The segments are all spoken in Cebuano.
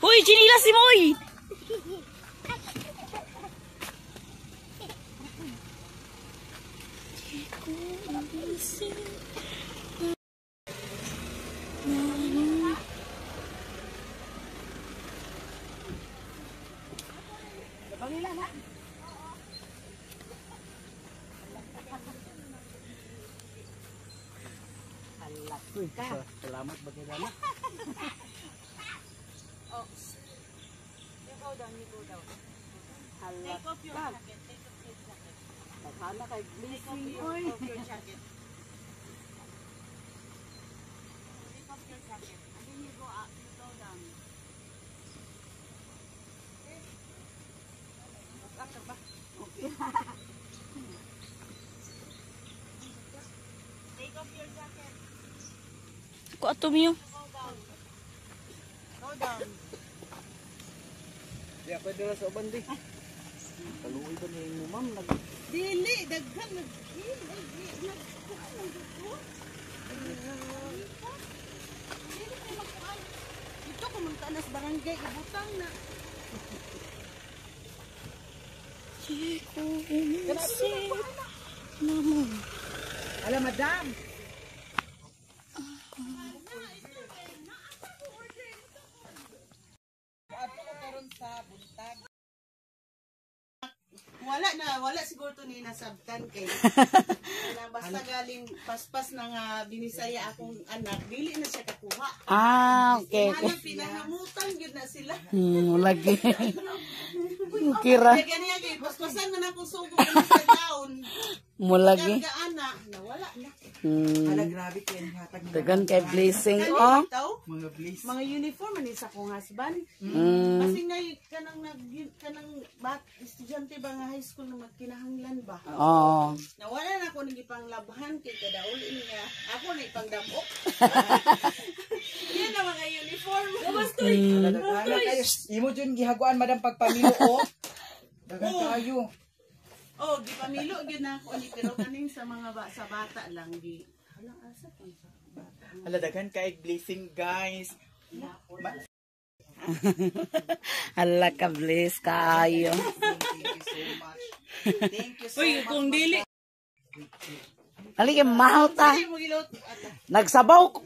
Uy, chinilas si Moy! Salamat ba kayo na? Oh. You go down, you go down. Take off your jacket. Take off your jacket. Naghala kay blessing. Take off your jacket. Take off your jacket. And then you go up, you go down. Take off your jacket. Ko ato miyo. Go down. Go down. Di ako dala sa uban di. Kaluoy ba niya mo ma'am? Dili, daghan nag Ito kumunta na sa barangay, ibutang na. Ala madam. Wala na, wala siguro to ni nasabtan kay. Wala, basta galing paspas na nga binisaya akong anak, dili na siya kakuha. Ah, okay. Okay. Pinahamutan gyud na sila. Lagi. Kira. Kaya ganiya kay paspasan man akong sugo sa down. Mulagi. Karga ana, nawala na. Ala grabe kay hatag nila. Dagan kay blessing oh. Itaw, Mga bliss. mga uniform man ni sa akong husband. Kasi nga kanang nag kanang bat estudyante ba nga high school na magkinahanglan ba? Oh. Nawala na ako nang ipanglabhan kay kada uli niya. Ako na ipangdamok. Yan na mga uniform. Ala daghan kayo. Imo jud gihaguan madam pagpamilo oh. Daghan kayo. Oh, gipamilo gyud na ako ni pero kaning sa mga sa bata lang gi. Halang asa pang sa bata. Ala daghan kay blessing guys. Hala ka bless kaayo. Thank you so much. Thank you so Uy, kung dili Ali kay mahal ta. mo gilot. Nagsabaw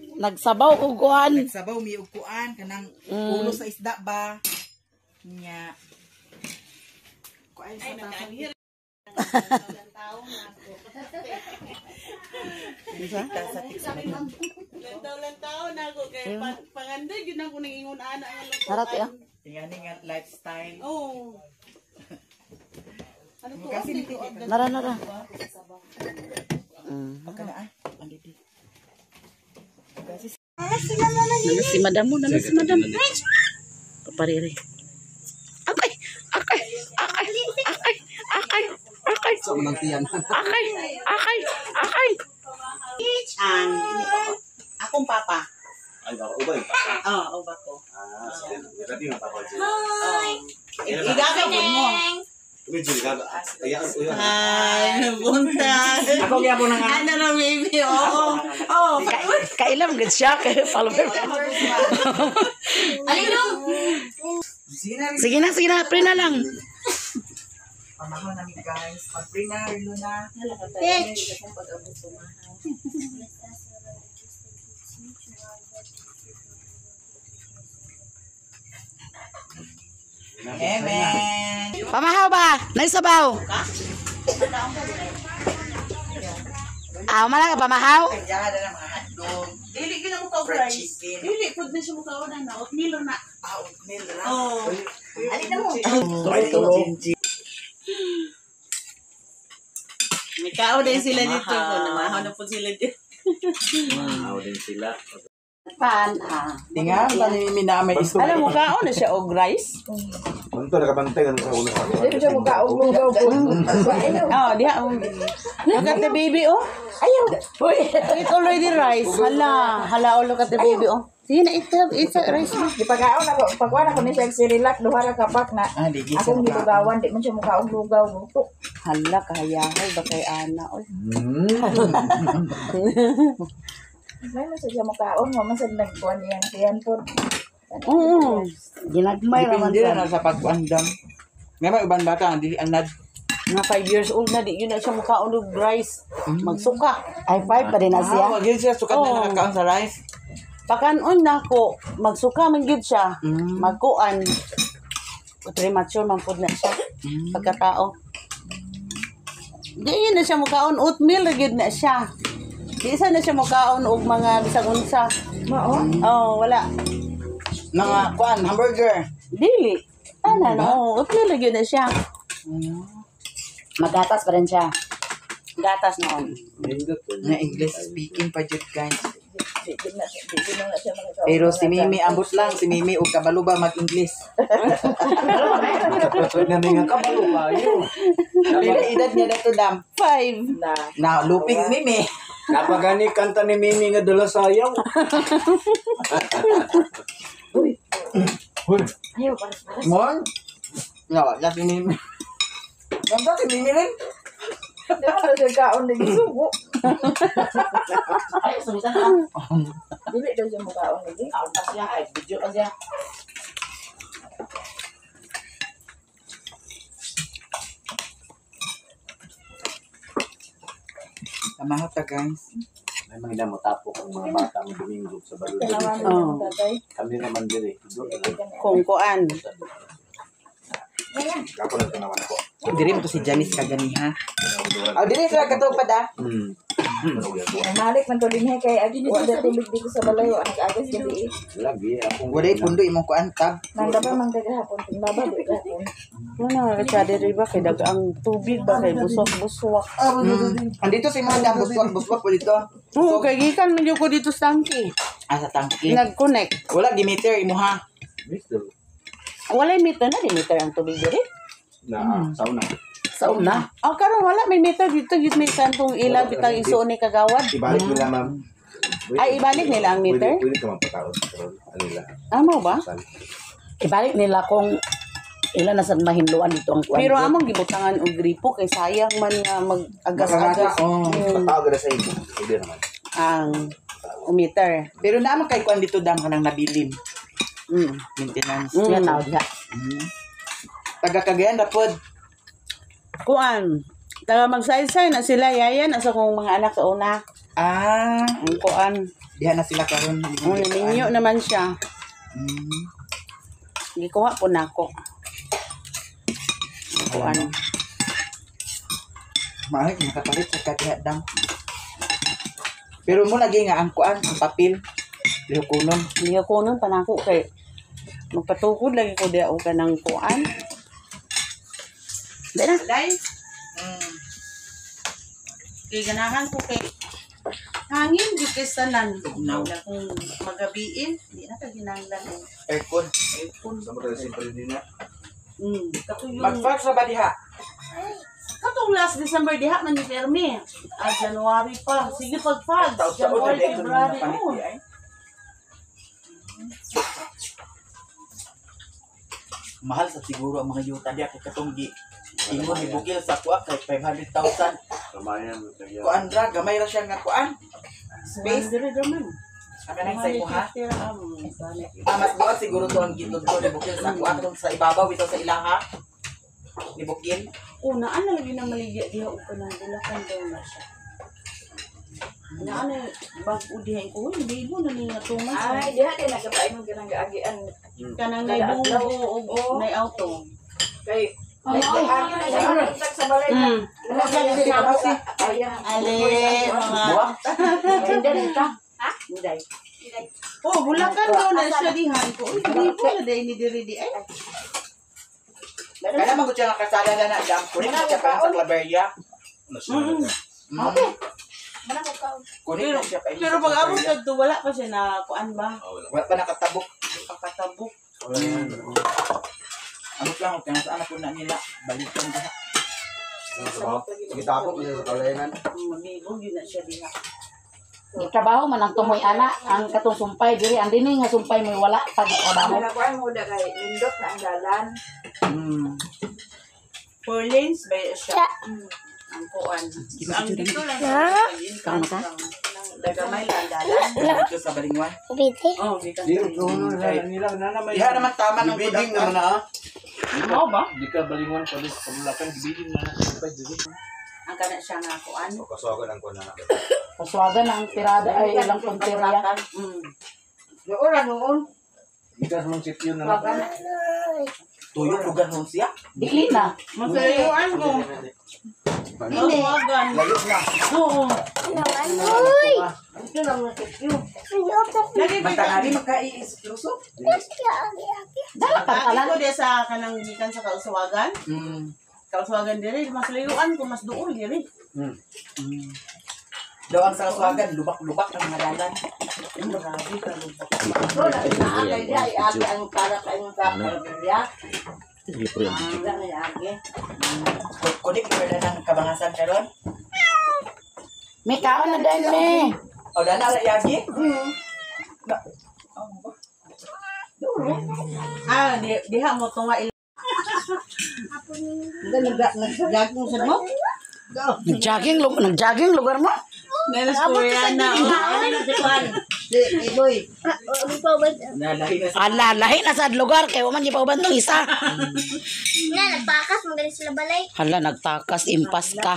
ko kuan. Nagsabaw mi og kuan kanang ulo sa isda ba? Nya. Kuan sa taon. Tao na ako. Lantaw-lantaw na ako kay pangandoy gyud ako ning ingon ana nga lutuan. Harap ya. Ingani nga lifestyle. Oh. Ano to? Kasi Nara nara. Pagka na ah. Ang didi. Nana si madam mo, nana si madam. Papariri. Akay, akay, akay, akay, akay, akay. Akay, akay, akay. Ang akong papa. Ay, baka ubay. Ah, uba ko. Ah, sige. Ready na papa. Hi. Igaga mo. Medyo gaga. Ayan, uyan. Hi, buntag. Ako gyapon na nga. Ano na baby? Oo. Oh. Kailam gud siya kay follower. Sige na. Sige na, pre na lang. Pamahaw namin guys. Pag-pray na, rilo na. Tech. Amen. Pamahaw ba? Naisabaw. Ah, wala ka pamahaw? Kaya na lang mga hotdog. Dili gyud mo ka Fried rice. chicken. Dili pud na siya mo kaon na oatmeal na. Ah, oatmeal ra. Oh. Alin na mo? May kaon din sila dito ko namahaw na pud sila dito. Wow, din sila. Pan ah. Tinga, tani minamay iso. Alam mo kaon na siya og rice? Banto, nakabantay na sa una sa ako. Oh, diha. Look at the baby oh. Ayaw. Uy. Eat already rice. Hala, hala oh, look at the baby oh. Sige na, eat, eat sa rice mo. Gipagaon ako, pagkuan ako ni siya Cerilac, duha ra ka pack na. Ah, di gisa Akong ka. gilugawan, di man siya mukaog lugaw luto. Hala, kahayahay ba kay ana oy. May man siya mukaon, wa man sad nagkuan iyang tiyan pod. Oo. Ginagmay raman Depende sa. na sa pagkuandam. May mga uban bata ang dili anad. Nga 5 years old na di yun na siya mukaon og rice. Magsuka. Ay, 5 pa din na siya. Ah, wag yun siya sukat na Oo. nakakaon sa rice. Pakanon nako, magsuka man gyud siya. Magkuan. Premature man pud na siya pagkatao. Di yun na siya mukaon oatmeal ra gyud na siya. Di isa na siya mukaon og mga bisag unsa. Mao. Oh, wala. Mga kuan, hamburger. Dili. Ana no, oatmeal ra gyud na siya. Magatas pa rin siya. Gatas noon. Nga English speaking pa jud, guys. Di di na di di na siya makakaon. Pero si Mimi ambot lang si Mimi og kabalo ba mag-English. Nami nga kabalo kayo. Pila edad niya dato dam? 5. Na. Na lupig Mimi. Napagani kanta ni Mimi nga dala sayaw. Uy. Hoy. Ayaw para sa Mon? No, na si Mimi. Ganda si Mimi rin. Di ba na siya kaon lagi sugo. Ay, sumisan ka. Dili daw siya mukaon lagi. Kaon pa siya. Ay, video pa siya. Samahan ta, guys. May mga mo tapok ang mga bata ang Domingo sa balod. Tanawan Oh. mo ng tatay. Kami naman diri. Kung kuan. Ako lang tanawan ko. Diri mo to si Janice kaganiha. Aw diri sila katupad ah. Malik man to dinhi kay agi wa da tubig dito sa balay wa nag-agas gabi. Lagi akong Walay pundo imong kuan tab. Nang daba man kagahapon tinglaba di gahapon. Wala na ka diri ba kay ang tubig ba kay busok-buswak. Andito si mga dam buswak buswak po dito. Oo, kay gikan man jud ko dito sa tangki. Ah, sa tangki. Nag-connect. Wala gimeter imo ha. Mister. Walay meter na di meter ang tubig diri. Na sauna. Sa una. Oh, karon wala may meter dito gyud may kantong ila bitang isuon ni kagawad. Ibalik nila, ma'am. Ay, ibalik nila ang meter? Pwede, pwede ka mapataot. Karon, ano nila? Amo ba? Sal. Ibalik nila kung ilan na sa mahinluan dito ang kuan. Pero among gibutangan og gripo kay sayang man nga mag-agas-agas Makakata, oh. Patawag na sa imo. Pwede naman. ang meter. Pero naman kay kuan dito dam kanang nabilin. Maintenance. Sila tao diha. Taga Cagayan ra pod. Kuan. Taga magsaysay na sila yayan asa kong mga anak sa una. Ah, Ang kuan. diha na sila karon. Oh, naminyo naman siya. Gikuha po nako. Kuan. Maay nakapalit sa kadiha dam. Pero mo lagi nga ang kuan ang papel. Lihukunon. Hindi ako nun panako kay magpatukod lagi ko diya og kanang kuan. Di na. Day. Kay ganahan ko kay hangin gyud kay sanan. No. Na kung magabiin, di na ka ginanglan og Aircon. aircon. Sa mga simple din na. Katong yung Mag-fax ra ba diha? katong last December diha man ni Fermi. Ah, January pa. Sige pag-fag. Taos-taon na January, dito February. na Oh. ay. Mahal sa siguro ang mga yuta diha kay katong gi ingon ni Bugil sa kuha kay 500,000. Kamayan. Kuan ra gamay ra siya nga kuan. Space. Diri raman. Aka nang sa imo ha. 150 ra amo. Ah, mas buot siguro to ang gitod ko ni Bukil sa kuha katong sa ibabaw ito sa ilaha. Ni Bukil. Una, ano lagi na maligya diha og kanang bulakan daw na siya. Na ano bag-o diha ko, uy, bigo na ni nga tumas. Ay, diha din nagapaingon ka ng gaagian Kanang nay bungo og nay auto. kay ay ay sa balay na. Wala ka Ayan. Ale, mga Buwak. Hindi ta. Inday. Oh, bulakan daw na siya diha ko. Uy, bigo na dai ni diri di ay. Kana man gud siya nga kasada na na dam. Kunin na siya pa sa Claveria. Okay. Mana ko kaon. Kunin na siya pa. Pero pag abot kadto wala pa siya na kuan ba? Wala pa nakatabok. Pakatabok. Amot lang og kanang sa anak ko na nila balikan diha. Sige tapok sa kalayanan. Mabigo gyud na siya diha. Trabaho man ang tumoy ana ang katong sumpay diri ang dinhi nga sumpay mo wala pag trabaho. Wala ko ay mo da kay lindot na ang dalan. Four lanes ba siya? Ang kuan. Ang dito lang sa Kaon ka? lang. Dagamay lang dalan. Dito sa Balingwan. Oh, gikan. Diha naman tama ng Gibiding naman na ah. Mao ba? Di ka balingon pa sa kamulakan gibiding na na sumpay diri. Ang kana siya nga kuan. Kasogan ang kuan na. Kaswagan na ang tirada ay ilang punteriya. Noon, noon. Gikas mong sityo na na. Tuyok lugar nun siya. Dili na. Masayuan ko. Kauswagan. Layo na. Oo. Ito lang na sityo. Lagi ba Basta nga makaiisluso. Dala pa Pag ko di sa kanang gikan sa Kauswagan. Kauswagan diri mas layuan ko mas duol diri. Daw ang sa kaswagan, lubak-lubak ang mga dalan. Grabe ka lubak. Bro, nakitaan kay diya, iagi ang para sa inyong sa Kalabria. Wala na iagi. Kunik lugar na ng kabangasan karon. May kaon na din me. O dana ra yagi. Ah, di, diha mo tunga ila. Nag-jogging sad mo? Nag-jogging, nag-jogging lugar mo. Nalas Koreana. Nalahi na Ala, lahi na sa lugar kay wa man gipauban tong isa. Na, nagpakas, magaling sila balay. Hala, nagtakas, impas ka.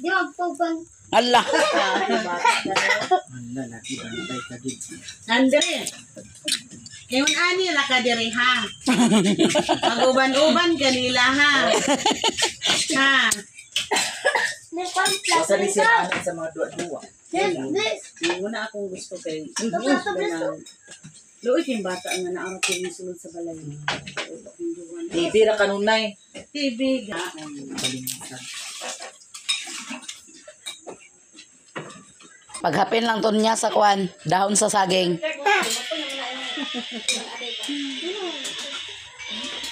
Di magpauban. Hala. Andre. Ngayon ani ra ka diri ha. Mag-uban-uban kanila ha. Ha. May kwan plus. Sa siya anak sa mga duwa-duwa. This, Mo na akong gusto kay Luoy kay bata nga naara ko yung sulod sa balay. TV ra kanunay. TV ga. Paghapin lang to niya sa kuan, dahon sa saging.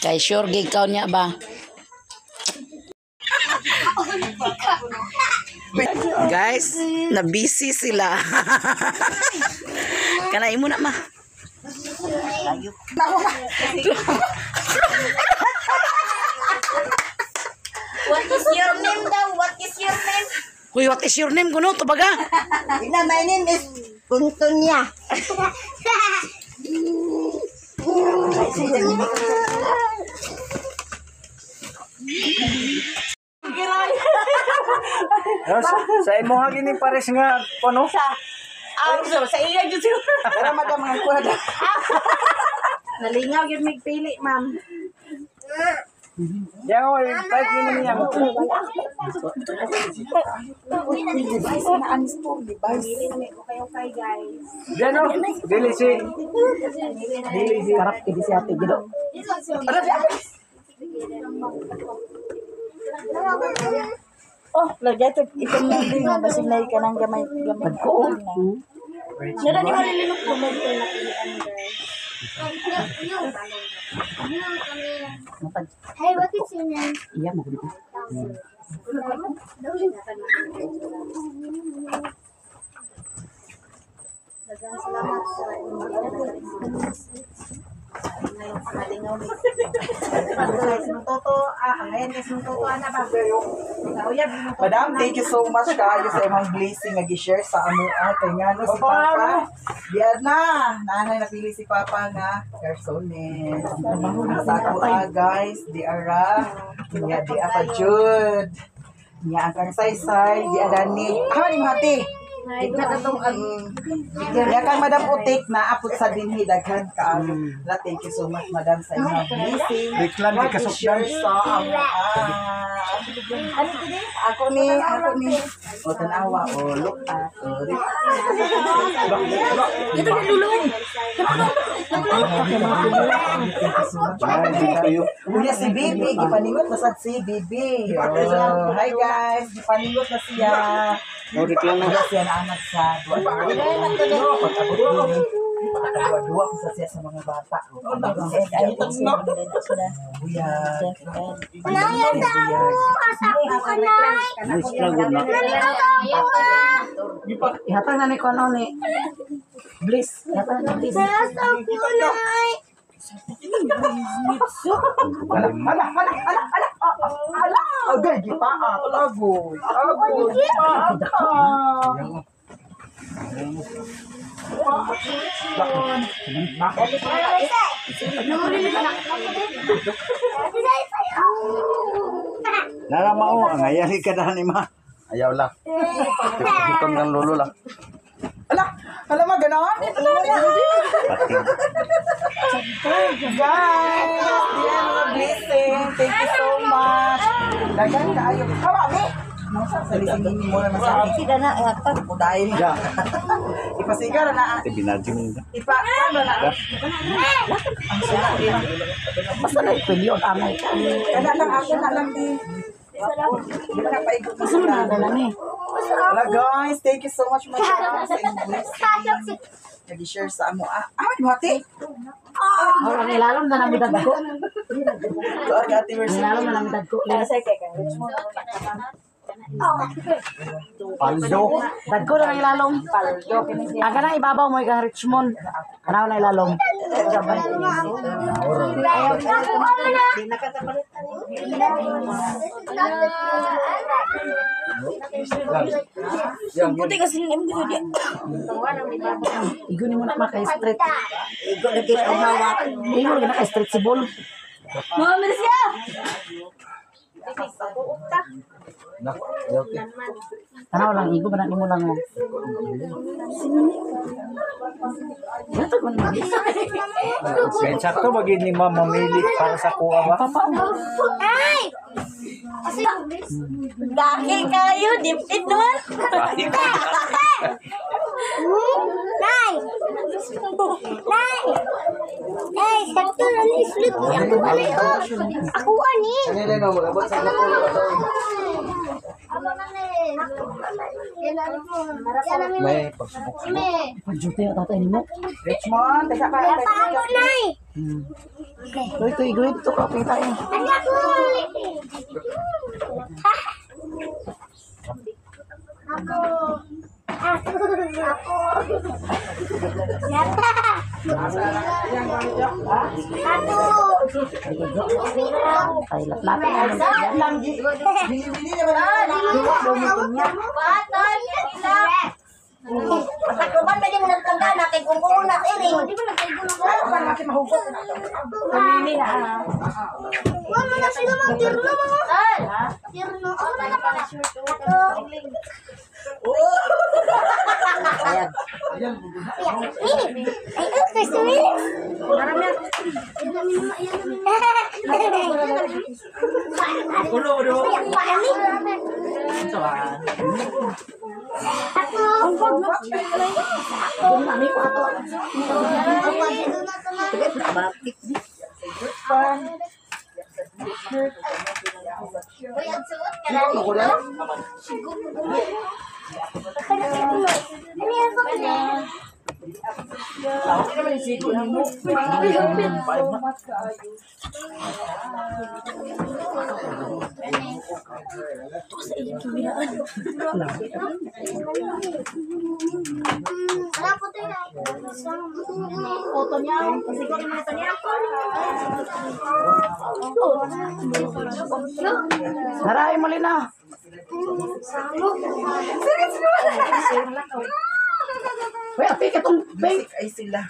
Kay sure gig kaon niya ba? Guys, na busy sila. Kanay mo na ma. What is your name daw? What is your name? Uy, what is your name kuno to baga? Ina, my name is Puntonya. Sa imo ha gini pares nga kuno. Ah, sa iya jud siguro. Tara madam mga kuha da. Nalingaw yun magpili, ma'am. Yang oy, pait ni niya. Device na anis to, device. Diyan oh, dili si Sarap kidi si ate gido. Oh, lagay ito. Itong lang din. Basig na ka ng gamay. Gamay. Pagkuon. Nara ni malililok ko. Hey, what is your name? Iya mo gud. Madam, thank you so much kaayo sa imong blessing nga gi-share sa amo kay ngano si Papa. Diyan na, nanay napili si Papa nga garsones. Sa ako guys, di ara, nya di apa jud. Nya ang kang saysay, di adani. Ah, ni mati. Nya kang Madam Utik na apot sa dinhi daghan kaayo. La, thank you so much Madam sa imong blessing. Reklam Nga di kasukdan. gi-share sa amo. Ako ni, ako ni. O tanawa, o look at, o Unya si Bibi, gipaningot na sad si Bibi. Oh, hi guys, gipaningot na siya. No reklamo. Wala siya na anak sa duwa. Pag-abot din. Dua-dua ko sa siya sa mga bata. Buyag. Unaya sa ako, asa ko kanay. Struggle na. Ihatag na ni kuno ni Bliss. Ihatag na ni Bliss. Asa ko kanay. Hala, hala, hala, hala, hala, hala. Agay, gipaak. Agoy, agoy, gipaak ka. Nara mao, ang ayari ka na ni ma. Ayaw la. Hiton kang lolo la. Ala, ala ma ganon. Guys, yan mga blessing. Thank you so much. Dagan kaayo. Hawa mi. Sa lisingin mo na masabi. Sila na hatag. Kudain. Ya. Ipasigara na. Ate binaji mo na. Ipa, ano na. Ang sula. Basta na ipilyon amay. Kana lang ako na lang di. Di ba napaigot mo Asa man sila? na dala ni? Hello guys, thank you so much madam sa inyong blessing. Nag-share sa amo. Ah, ah, di mo ate. Oh, ang ilalom na nami dagko. Tuar ka ate Ang Mercy. ilalom na nami dagko. Paldo. Dagko na ang ilalom. Ang kanang ibabaw mo ikang Richmond. Kanaw na ilalom. Puti kasi nila mo gusto. Igo ni mo na maka street. Igo lagi ang hawak. Igo lagi na ka street si Bol. Mga Mercia. Nak, ayaw te. Tanaw lang igo ba na nimo lang mo. Yato ko na. Kaya sakto bagay ni ma mamili para sa kuha ba? Papa. Ay! Daki kayo, dipit naman. Nay! Nay! Ay, sakto na ni slip. Ako ani oh. Ako ani. Ako na ni. May pagsubok. Padyute na tatay nimo. Richmond, teka pa. Pa ako nay. Ito ito igo ito ka pita eh. Ano ako? Ako. Ako. Ako. Yata. Ako. Ay laplapin na. Bili-bili naman. Patay, sila. Pasakruban pa mo nagtanggana kay kung una sa iring. Para laki mahugot. Wala na sila magtirno mga. Tirno. Ako na lang. Ako. Mini. Ay, oh, kasi mini. Mami ko ato. Foto niya. Siguro mo niya. Naray mo lina. Uy, ate katong bake. Bisik ay sila.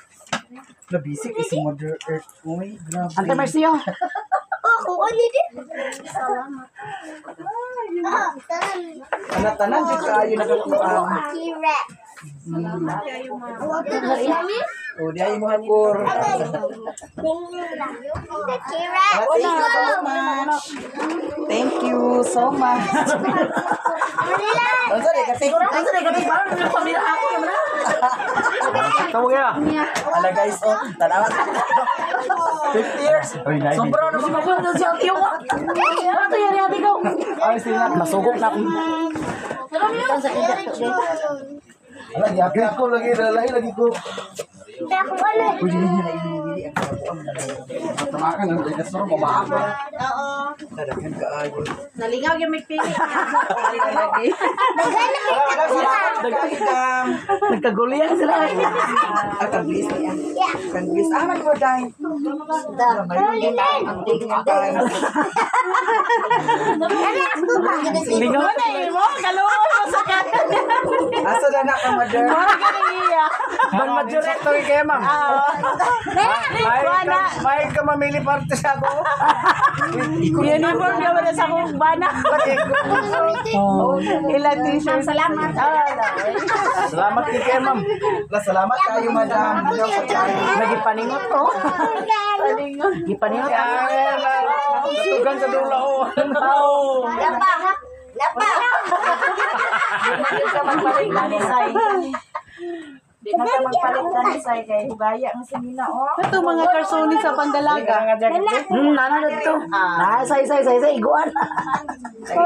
Nabisik ay si Mother Earth. Uy, grabe. Ante Mercy oh. Ako ani din. Salamat. Tanan-tanan, di kaayo nagakuha. Kira. O, di ay mo hakor. Kira. Thank you so much. Thank you so much. Oh, sorry, kasi. Ano sa gabi ba? Ano pamilya ako naman na. Tawag ya. Ala guys, oh, tanawa. 50 years. Oy, nai. Sobrang Si Mabul na si ate ko. Ano to yari ate ko? Ay sila. Masugok na ako. Ala, giapit ko lagi lalahi lagi ko. Ako ano? Uy, hindi niya nainibili ang kabuang Tamakan ang dinosaur mamaako. Oo. Daghan kaayo. Nalingaw yung may pili. Lagi. Daghan na kay Madam, salamat kaayo. Nagkagulian sila. Ah, kang-bliss niya. Yeah. Kang-bliss. Ah, man mo dai. Ano ako ba? Lingaw Ano mo? Kaluoy mo sa Asa na na ka, mother? Ban majorette kay ma'am. May ka mamili parte sa ako. Uniform ka wala sa akong bana. Ila t-shirt. Salamat. Salamat kay ma'am. La, salamat kayo, madam. Nagipaningot ko. Gipaningot. Natugan sa dula oh. Lapa. Lapa. Di ka magpalit na ni Sai. Di na ka magpalit na ni Sai kay hugaya nga sa nila oh. Ito mga karsoni sa pandalaga. Nana na to. Na say say say say iguan.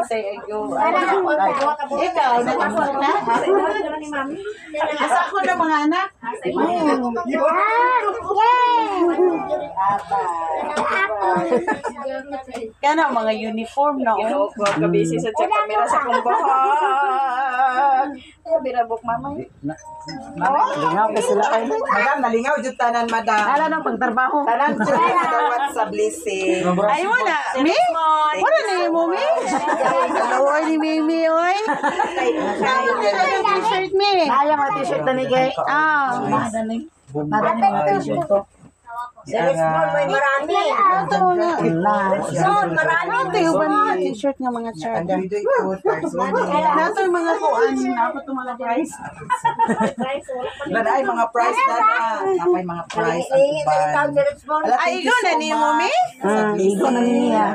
Say ayo. Ikaw, nagpapot na? Asa ko na mga anak? Kana mga uniform na oh. Kabisi sa check kamera sa kong bahag. Birabok mama. Lingaw ka sila ay. Madam, nalingaw jud tanan, madam. Ala nang pagtrabaho. Tanan jud dawat sa blessing. Ay wala, Mi? Wala na yung mo, Mi? Oy, ni Mimi, oy. Ay, t-shirt, Mi. Kaya mga t-shirt na ni kay. Ah. Nada ni mga t-shirt ko. Marami. Ito mga. Son, marami. Ito yung mga t-shirt nga mga tsada. Ang dudoy ko, Tarzoni. Nato yung mga kuan, ako itong mga price. Wala ay mga price na na. Napay mga price ang uban. Ala, Ay, thank you ikaw na so ni mo, Mi? much sa Igo na ni niya.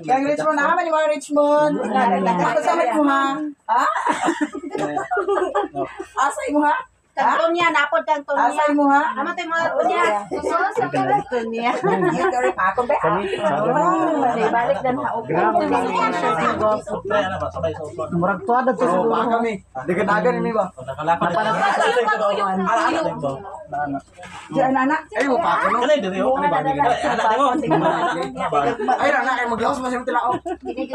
Kang Richmond, naman ni mga Richmond. Kasama mo ha? Ha? Asa imo ha? Kantonya, napod kantonya. Asa imo ha? Amo tayo mga tunya. Ito niya. Ako ba? Balik dan haop. Ito mga t-shirt ni Gopo. Murag tuwa to sa Oh, baka kami. Dagadagan ni ba? Diyan anak. Ay mo pa ako no. Ay ra na kay maglaos man sa tilao.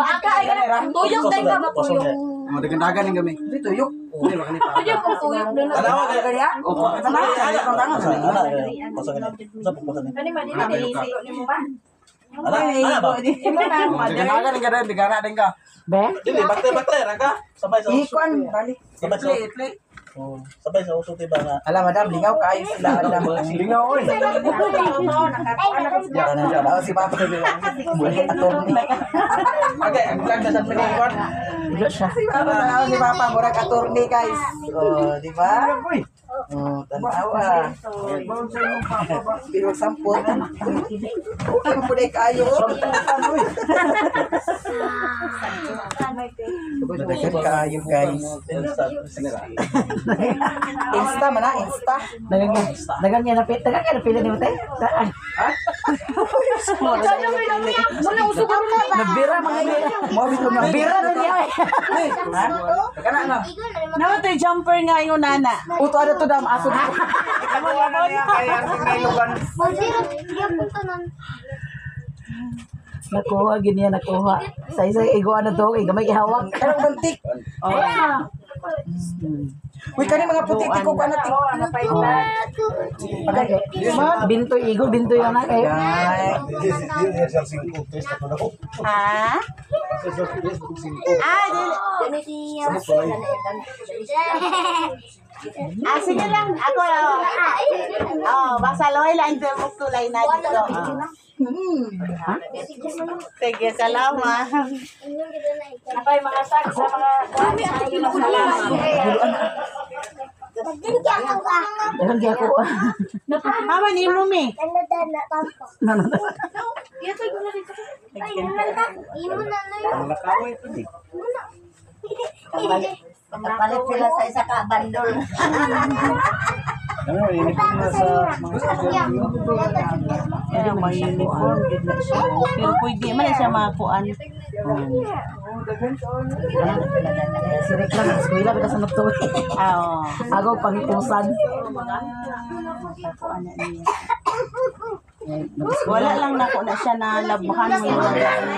Baka ay tuyok tayo ka matuyok. Mo dagadagan ni kami. Dito tuyok. Di ba kani pa? Tuyok ang tuyok doon. Opo. Kani man dili ni mo ba? Imo na mother. Dagadagan ni ka din, dagana din ka. Be? Dili, bakte bakte ra ka. Sabay sa uso. Ikuan balik. Sabay sa Play, play. Oh, sabay sa uso tiba nga. Ala madam, lingaw kayo sila madam. Lingaw oy. Yan si Papa. Attorney. Okay, ang vlog na sa minigwan. Igo siya. Si Papa, tanaw si Papa, murag attorney guys. Oh, di ba? Oh, tanawa. Pero sampot. Okay mo pud kayo. Daghan kaayo guys. Insta man na, Insta. Dagan dagan niya na dagan niya napili ni mo te. Nabira mga bira. Mo bitaw na. Nabira na niya eh. Kana na. Nato yung jumper nga yung nana. Uto ada to dam aso dito. Nakuha gini niya nakuha. Sa isa iguan na to, gamay ihawak. Kanang bantik. Uy, kani mga puti tiko ka na tik. Bintoy igo, bintoy anak eh. Ay. Ha? Ah, dili. Ah, sige lang. Ako lang. Oh, basta loy lang ang tulay na dito. Ah. Sige, salamat. Napay mga sacks sa mga Dagan gyud ako. Mama ni mo, Mi. Kapalit sila sa isa ka bandol. Ano, uniform na sa mga Pero may uniform gid na siya. Pero pwede man na siya makuan. Si Rick lang, eskwela bitaw sa nagtuwi. Ah, oo. Ako pangitusan. Kuan na niya. Wala lang nako na siya na labhan mo yung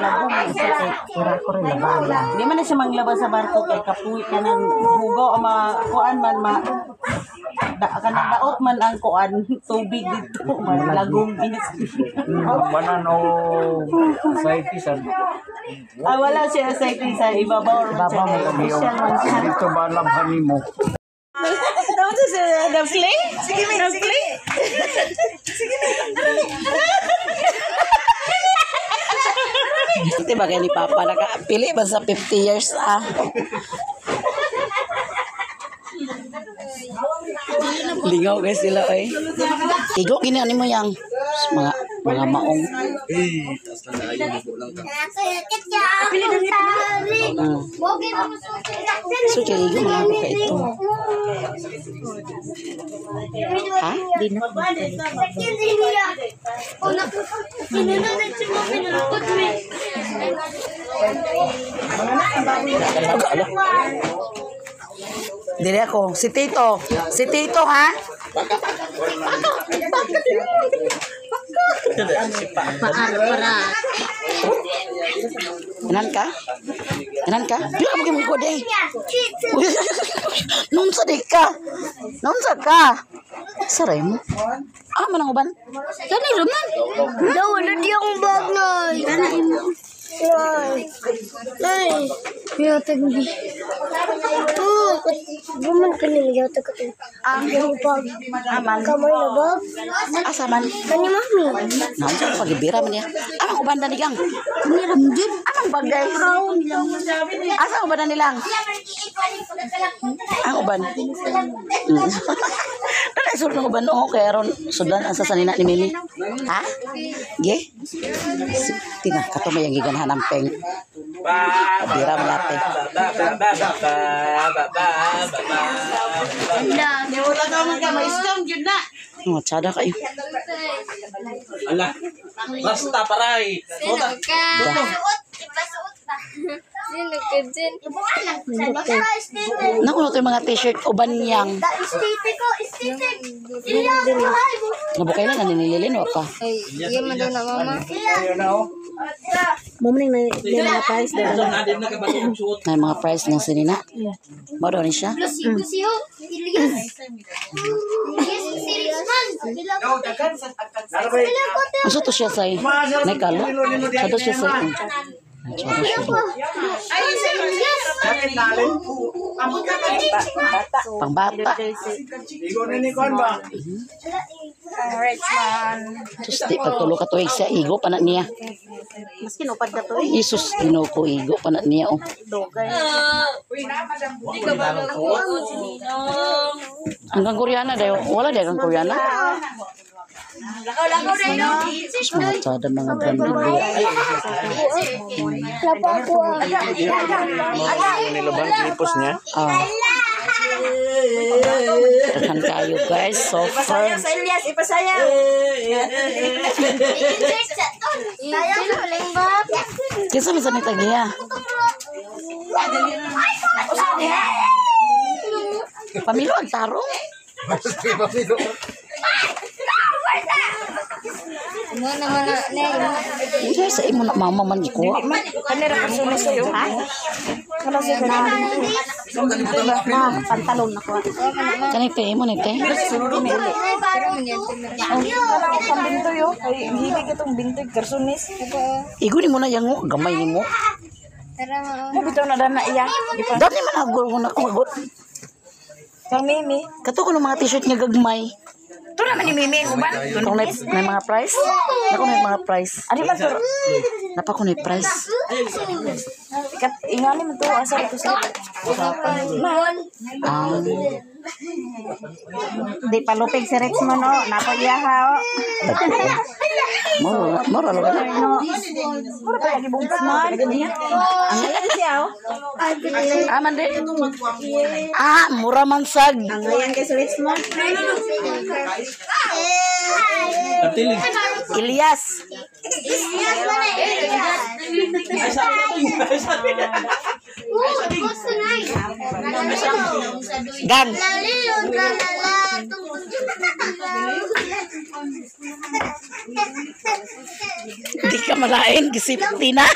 labong isa kay Pura ko rin laban. Di man na siya manglaba sa barko kay kapuy ka ng hugaw o ma kuan man ma da, kanang daot man ang kuan tubig dito man lagom is. Banan o society sa Ah, wala siya sa sa ibabaw. Baba mo kami yung dito ba labhan nimo? Tapos siya nag-play? Sige, nag-play. Sige, Di ba kay ni Papa nakapili ba sa 50 years ah? Lingaw guys sila oy. Igo gini ani mo yang mga maong. So kay igo man ako kay ito. Ha? Di na. Dili ako. Si Tito. Si Tito, ha? Paara. Inan ka? Inan ka? Pila mo kay ko day. Nunsa di ka? Nunsa ka? Saray mo. Ah, manang uban. Kani ruman. Daw, wala di akong bag na. Nay. Nay. Yatag ni. Oh, buman ka nila yatag ko. Ang bag. Kamay na bag. Asa man? Kani mami. Naon sa pagibira man niya. Amang uban dani gang. Amang bagay. Asa uban na nilang? Ang uban. Kana sulod ng uban oo kay aron sudlan ang sasanina ni Mimi. Ha? Ge? Tina kato may ang giganahan ang peng. Bira man ate. Wala ka man ka, ma-scam yun na. Oh, tsada kayo. Ala. Basta paray. Sino ka dyan? Naku na mga t-shirt uban niyang. Nabukay na naninililin wa pa. Ay, iya man daw na mama. Mumling na yung mga price daw. May mga price ng sinina. Mao daw ni siya. Unsa to siya say? May kalo? Sa to siya say? Tsada siya. Pangbata. Sus, di pagtulo ka tuig siya, igo pa na niya. Maskin upad ka to eh. Jesus, Ginoo ko, igo pa na niya. Oh. Dogay. Hanggang Koreana dayo. Wala dayo kang Koreana. Sus, mga tsada, mga branded buya. Nilabang niya. Ah. Daghan kayo guys. So far, Sa Elias, ipasayaw. kinsa man sa ni tagiya? Pamilo ang tarong. Unsa sa imo na mama man gikuha? Kanira persona sa'yo. Ha? Kana sa na pantalon na ko. Kani te imo ni te. Kana ko pang bintoy oh. Kay hilig itong bintoy karsunis. Igo ni mo na yang gamay nimo. Mo bitaw na dana iya. Dami man agol ko na kumagot. Kang Mimi. Kato ko ng mga t-shirt nga gagmay. Ito naman ni Mimi uban. Kung may mga price? Nako may mga price. Ari man to. Napa ko may price. Kat ingani man to asa ito sa. Ah, Di palupig si Rex mo no. Napo iya ha oh. moro moro lo na. Mura pa lagi bungkas man. Ang ngayon siya oh. Ah, man di. Ah, mura man sag. Ang ngayon kay si Rex mo. Ilyas. Gang. Di ka malain, gisipti na.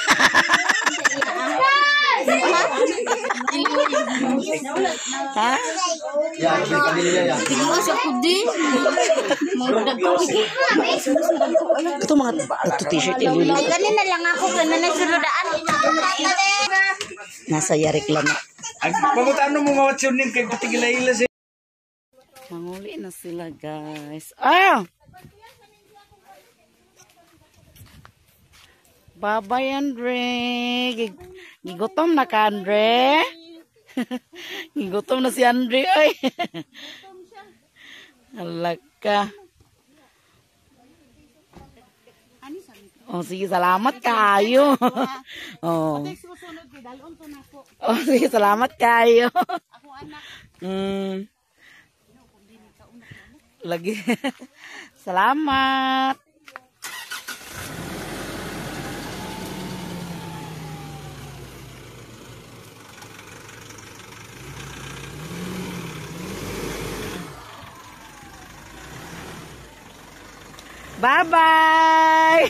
Ha? Ya, may pamilya ya. Tingnan sa kudi. Ito mga ito t-shirt ilili. Ay, ganin na lang ako. Ganun na suludaan. Nasa yarik lang. Ang pangutano mo nga what's your name kay patigila-ila siya. Manguli na sila, guys. Ah! Bye-bye, Andre. Gigutom na ka, Andre. Gigutom na si Andre, ay. Alaka. Oh, sige, salamat kayo. Oh. Oh, sige, salamat kayo. Lagi. Salamat. Bye-bye.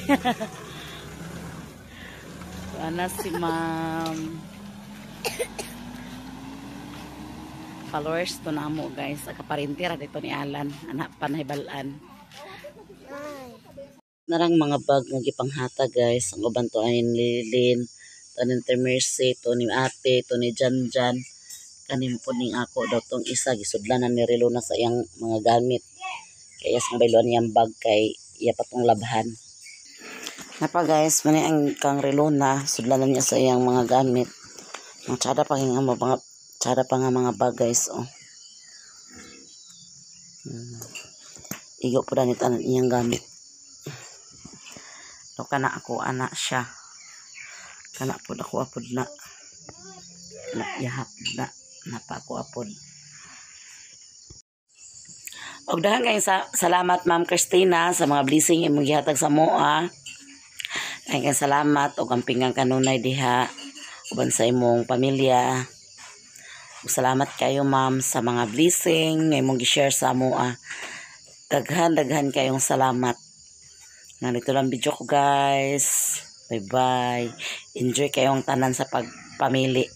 Ana si ma'am. Followers to na mo, guys. Akaparintira dito ni Alan. Anak pa nahibalan. Narang mga bag nga gipanghata, guys. Ang uban to ay Lilin, to ni Mercy, to ni Ate, to ni Janjan. Kanin po ning ako daw tong isa. Gisudlanan ni Relo na sa iyang mga gamit. Kaya sa bayluan niyang bag kay iya pa tong labhan. Napa guys, mani ang kang Relona, sudlanan niya sa iyang mga gamit. Mga tsada pa nga mga tsada pa nga mga bag, guys, oh. Igo po danit ang iyang gamit. To kana ako ana siya. Kana pud ako apod na. Na yahap na napa ako apod. Og daghan kayong salamat Ma'am Christina sa mga blessing imong gihatag sa moa. Kayong salamat og ang pinggang kanunay diha uban sa imong pamilya. Ug salamat kayo ma'am sa mga blessing nga imong gi-share sa amoa. Daghan kayong salamat. Nandito lang video ko, guys. Bye bye. Enjoy kayong tanan sa pagpamili.